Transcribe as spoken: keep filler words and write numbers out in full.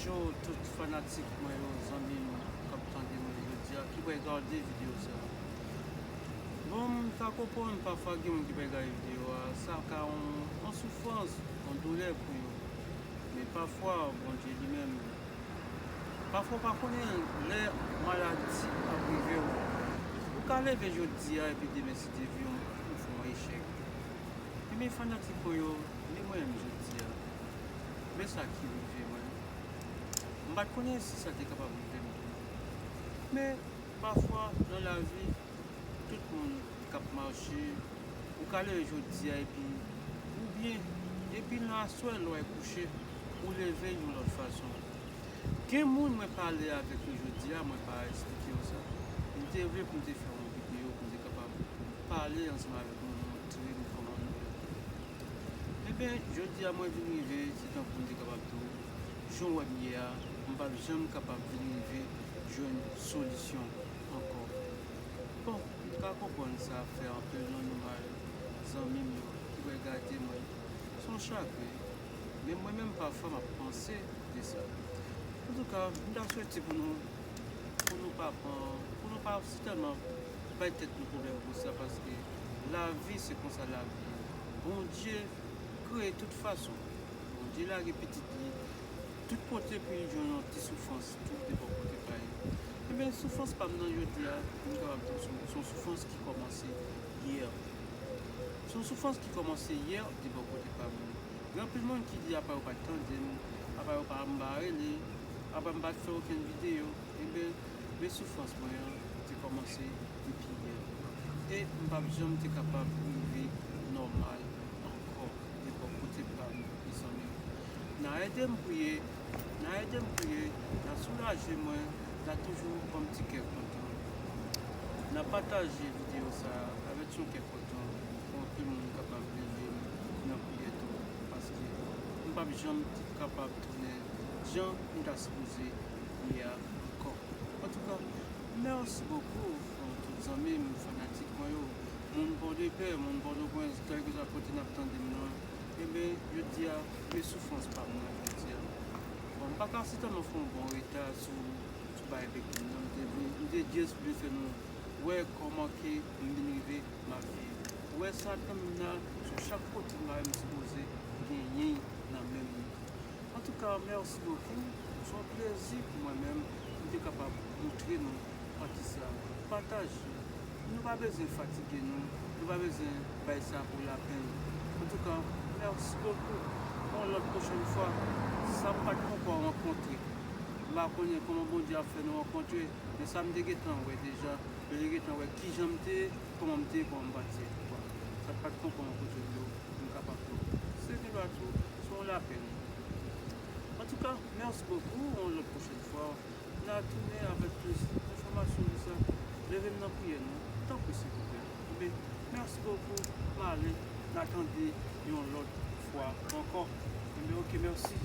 Yo, tout fanatik mwen yo, zanmi m k ap tande mwen jodi a, ki pral gade videyo sa a. Bon, m ka konprann pafwa gen moun ki pral gade videyo a, sa ka yon, yon soufrans, yon doulè pou yo. Men pafwa, Bondye li menm, pafwa w pa konnen lè maladi ap rive w. Ou ka leve jodi a epi demen si Dye vle w, ou fè yon echèk. Ebyen fanatik mwen yo, men mwen menm jodi a, men sa ki rive mwen. M pa t konnen si sa te kapab rive m tou. Men pafwa nan lavi, tout moun k ap mache, ou ka leve jodi a epi ou byen, epi nan aswè lè w al kouche, ou leve yon lòt fason. Gen moun mwen pale avèk yo jodi a, mwen pa esplike yo sa. M te vle pou m te fè yon videyo pou m te kapab pale ansanm avèk nou, montre nou kòman nou ye. Ebyen, jodi a mwen vin rive, se tankou m te kapab di w, jan w wè m ye a, m p ap janm kapab vin rive jwenn solisyon ankò. Bon, m ka konprann sa fè anpil nan nou mal, zanmi m yo ki pral gade mwen. Se yon chagren. Men mwen menm pafwa m ap panse de sa. Antouka, m ta swete pou nou, pou nou pa pran, pou nou pa sitèlman bay tèt nou pwoblèm pou sa, paske lavi se konsa lavi ye. Bondye kreye tout fason. Bondye lage pitit li tout kote pou li jwenn yon ti soufrans tou de bò kote pa li. Ebyen, soufrans pa m nan jodi a, m kapab di w se yon soufrans ki kòmanse yè. Se yon soufrans ki kòmanse yè de bò kote pa m. Gen anpil moun ki di apa yo pa t tande m, apa yo pa m pa rele, apa m pa t fè okenn videyo. Ebyen, men soufrans mwen an te kòmanse depi yè. E m p ap janm te kapab rive nòmal ankò de bò kote pa m, mezanmi. N a ede m priye, n a ede m priye, n a soulaje mwen, n a toujou ban m ti kè kontan. N a pataje videyo sa a avèk yon kè kontan pou anpil moun kapab leve m nan priyè tou, paske m p ap janm kapab tounen jan m ta sipoze ye a ankò. Antouka, mèsi bokou, bon, tout zanmi m, fanatik mwen yo, moun Pòdepè, moun Pòtoprens, kèlkeswa kote n ap tande m nan, ebyen, jodi a, men soufrans pa m nan jodi a. Bon, m pa ka sitèlman fè yon bon reta sou, sou bagay peyi m nan, m te vle, m te just vle fè nou wè kòman ke m vin rive m ap viv. Ou wè sa nan men m nan, sou chak kote m ale m sipoze genyen nan men m. Antouka, mèsi bokou. Se yon plezi pou mwen menm, m te kapab montre nou pati sa. Pataje. Nou pa bezwen fatige nou, nou pa bezwen bay sa pou lapenn. Antouka, mèsi bokou. Yon lòt pwochèn fwa, sa m pa t ankò rankontre. M pa konnen kòman Bondye ap fè nou rankontre, men sa m te gentan wè deja, yo te gentan wè kijan m te ye, kòman m te ye, kòman m pati. Sa pa t ankò yon kote dlo, m kapab pran. Se vin dwa tou, se yon lapenn. Antouka, mèsi bokou, yon lòt pwochèn fwa, n a tounen avèk plis enfòmasyon de sa. Leve m nan priyè non, tanpri silvouplè. Ebyen, mèsi bokou, m ale, n a tande yon lòt fwa ankò. Ebyen, oke, mèsi.